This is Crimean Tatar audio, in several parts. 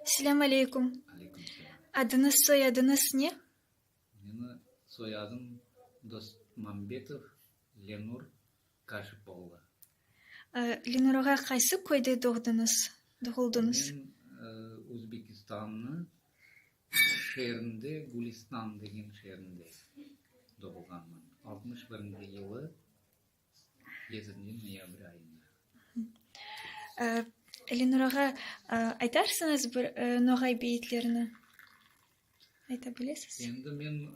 Selâm aleyküm. Aleyküm selâm. Adıñız, soyadıñız ne? Meni soyadım Dostmambetov Lenur Kaşip oğlu. Lenur ağa, qaysı köyde doğdıñız, doğuldıñız? Men Özbekistannıñ şeerinde, Gülistan degen şeerinde doğulğanman. Altmış birinci yılı yedinci noyabr ayında. Lenur ağa, aytarsıñız bir noğay beyitlerini? Ayta bilesiz? Endi men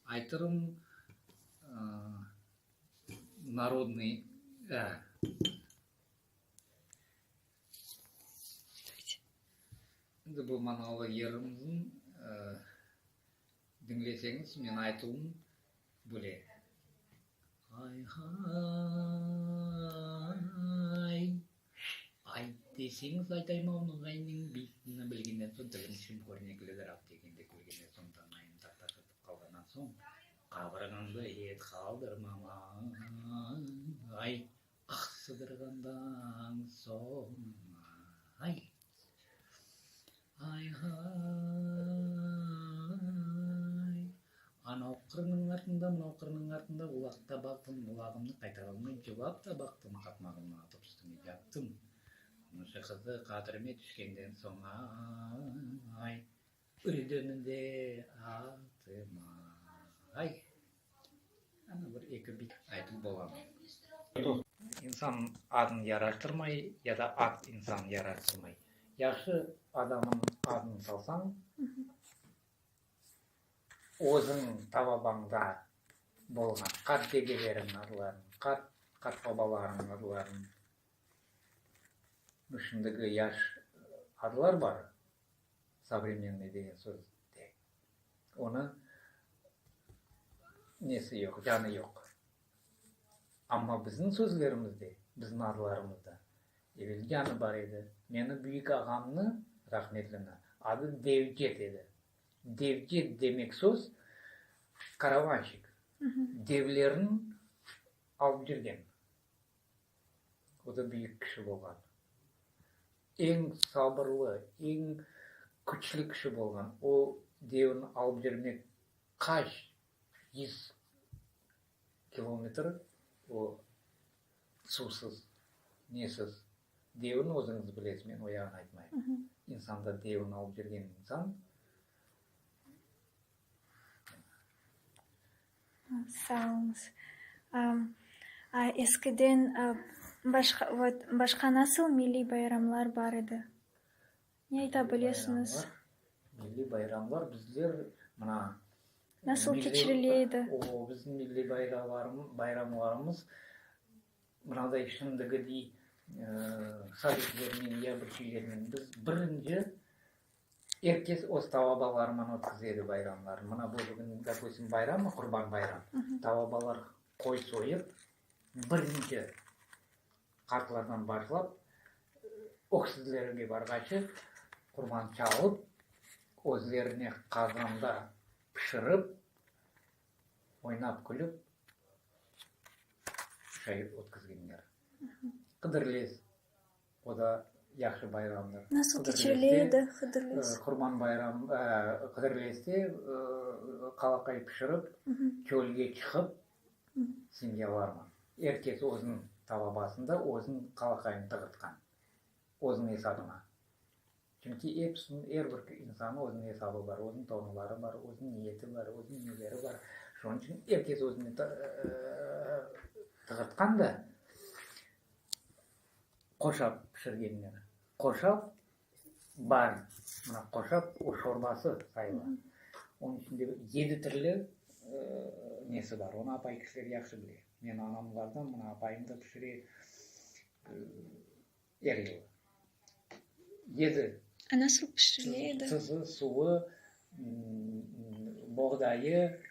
aytırım narodnıy, Endi bu manalı yerimizniñ diñleseñiz, men aytuvım bile. Ay-hay, ayt deseñiz aytayım av noğaynıñ beytini bilgenden soñ tilim tişim körneklidir av degende külgenden soñ tañayım taq-taq etip qalğandan soñ qabırğañda et qaldırmam ay. Ah sıdırğandan soñ, ay, ay-hay, anav qırnıñ artında, mınav qırnıñ artında ulaq ta baqtım, ulağımnı qaytaralmay cılap ta baqtım, qatmağımnı atıp üstüme yattım. Qomşu qızı qadirime tüşkenden soñ, ay, ürdim de atım, ay. Ana bir eki bit aytıp bolam. İnsan adın yaraştırmay ya da ad insanı yaraştırmay. Yahşı adamnıñ adını salsañ, özüñ tababañda bolğan qart dedeleriñ adlarını, qart qartbabalarıñ adlarını, bu şimdiki yaş adlar bar, sovremennıy degen söz de, Onı nesi yoq, canı yoq. Amma bizim sözlerimizde, bizim adlarımızda evel canı bar edi. Meni büyük ağamnı, rahmetlini, adı Devcet edi. Devcet demek söz, karavanşik, devlerni alıp yürgen. O da büyük kişi bolğan. Eñ sabırlı, eñ küçlü kişi bolğan. O devni alıp yürmek qaç yüz kilometr o suvsız, nesiz. Devni özüñiz bilesiz, men o yağını aytmayım. İnsanda devni alıp yürgen insan. Sağ oluñız. Eskiden başqa, vot, başqa nasıl milliy bayramlar bar edi? Ne ayta bilesiñiz? Milliy bayramlar bizler mına Nasıl keçirile edi? O, bizim milliy bayramlarımız mınaday şimdigidey sovetlernen ya bir şeylernen biz birinci Er kes öz tavabalarıman ötkize edi bayramlarını. Mına bu bugün, dopustim, bayrammı, Qurban bayram. Tavabalar qoy soyıp, birinci qartlardan başlap, öksüzlerge barğaçı qurban çalıp, özlerine qazanda pişirip, oynap-külip şay ötkizgenler. Qıdırlez. O da yahşı bayramdır. Nasıl keçirile edi Hıdırlez? Qurban bayram, Hıdırlezde qalaqay pişirip, çölge çıqıp, semyalarman. Er kes özüniñ talabasında özüniñ qalaqayını tığırtqan, özüniñ esabına. Çünki episiniñ, er bir insannıñ özüniñ esabı bar, özüniñ torunları bar, özüniñ niyeti bar, özüniñ neleri bar. Şonıñ içün er kes özüne tığırtqan da, Qoşap pişirgenler. Qoşap bar. Mına qoşap o şorbası sayıla. Onıñ içinde yedi türlü nesi bar. Onı apay kişiler yahşı bile. Men anamlardan, mına apayım da pişire er yılı. Yedi. A nasıl pişirile edi? Tuzı, suvu, boğdayı.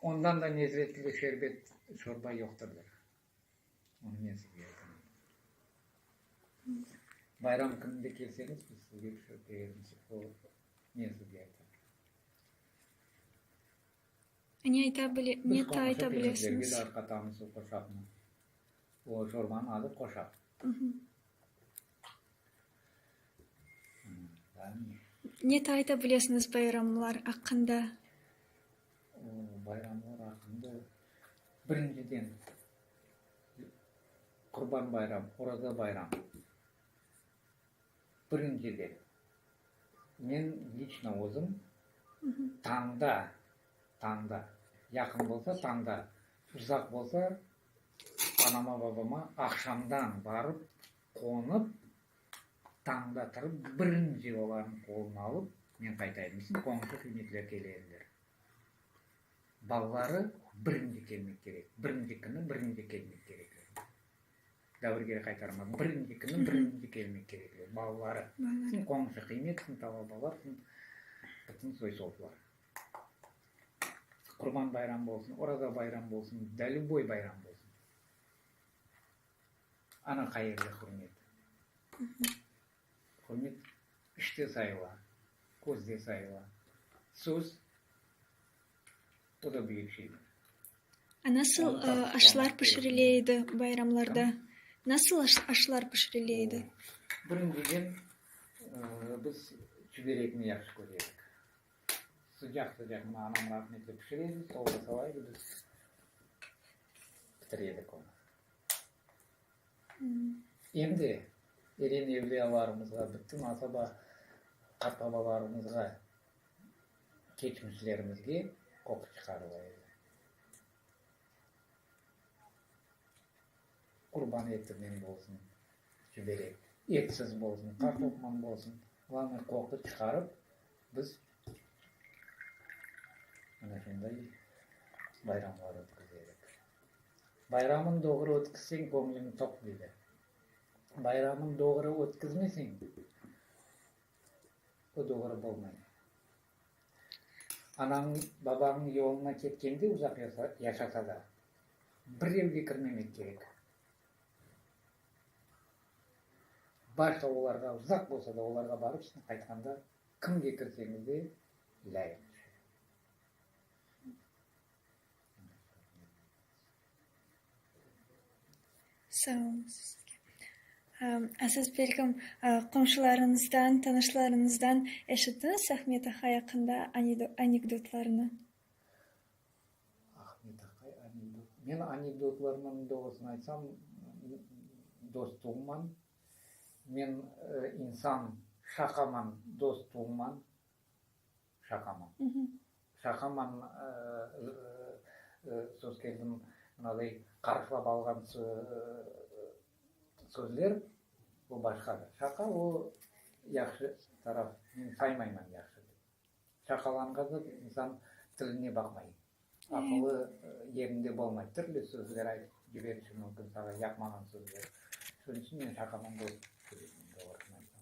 Ondan da lezetli şerbet, şorba yoqtırdır. Onı men sizge aytaman. Bayram kününde kelseñiz, biz sizge pişirip berermiz. O, men sizge aytam. Ne ayta bile, ne ta ayta Biz qomşu bilesiñiz? darqatamız o qoşaqnı. O şorbanıñ adı qoşaq. Ne ayta bilesiñiz bayramlar aqqında? Bayramlar aqqında, birinciden, Qurban bayram, Oraza bayram. Birinciden, men liçno özüm tañda, tañda, yaqın bolsa tañda, uzaq bolsa, anama, babama aqşamdan barıp qonıp, Tañda turıp, birinci olarnıñ qolunı alıp, men qayta edim. Bizim qoñşı hızmetler kele ediler. Balaları birinci kelmek kerek, birinci künü birinci kelmek kerekler. Daa bir kere qaytarma, birinci künü birinci kelmek kerekler, balaları. Bizim qoñşı qıymet, bizim talabalar, bizim bütün soy-soplar. Qurban bayram bolsun, Oraza bayram bolsun, da lüboy bayram bolsun. Ana qayerde hürmet? Hürmet işte sayıla, közde sayıla. Söz, o da büyük şeydir. A nasıl aşlar pişirile edi bayramlarda? Nasıl aşlar pişirile edi? Birinciden, biz çiberekni yahşı köre edik. Sıcaq-sıcaq, mına anam rahmetli pişire edi, stolğa sala edi, biz bitire edik onı. Em de eren evliyalarımızğa, bütün asaba qartbabalarımızğa, keçmişlerimizge qoqu çıqarıla edi. Qurban etinen bolsun, çiberek, etsiz bolsun, qartopman bolsun, glavnoy qoqu çıqarıp, biz mına şunday bayramlar ötkize edik. Bayramın doğru ötkizseñ, köñlüñ toq, deyler. Bayramın doğru ötkizmeseñ, o doğru bolmay. Anañ, babañ yoluna ketkende uzaq yaşasa da, bir evge kirmemek kerek. Başta olarğa uzaq bolsa da, olarğa barıp, soñ qaytqanda kimge kirseñiz de, lâyıq tüşe. Sağ oluñız sizge. A siz, belkim, qomşularıñızdan, tanışlarıñızdan eşittiñiz Ahmet ahay aqqında anekdotlarnı? Ahmet aqay anekdot. Men anekdotlarnıñ doğrusını aytsam, dost olman. Men insan şaqaman dost olman. Şaqaman. Şaqaman söz keldim, mınaday qarışlap alğan sözler, o başqadır. Şaqa o yahşı taraf, men saymayman yahşı dep. Şaqalanğanda insan tiline baqmay, aqılı yerinde bolmay, türlü sözler aytıp ciberişi mümkün saña, yaqmağan sözler. Şunıñ içün men şaqaman dost degilmen, doğrusını aytsam.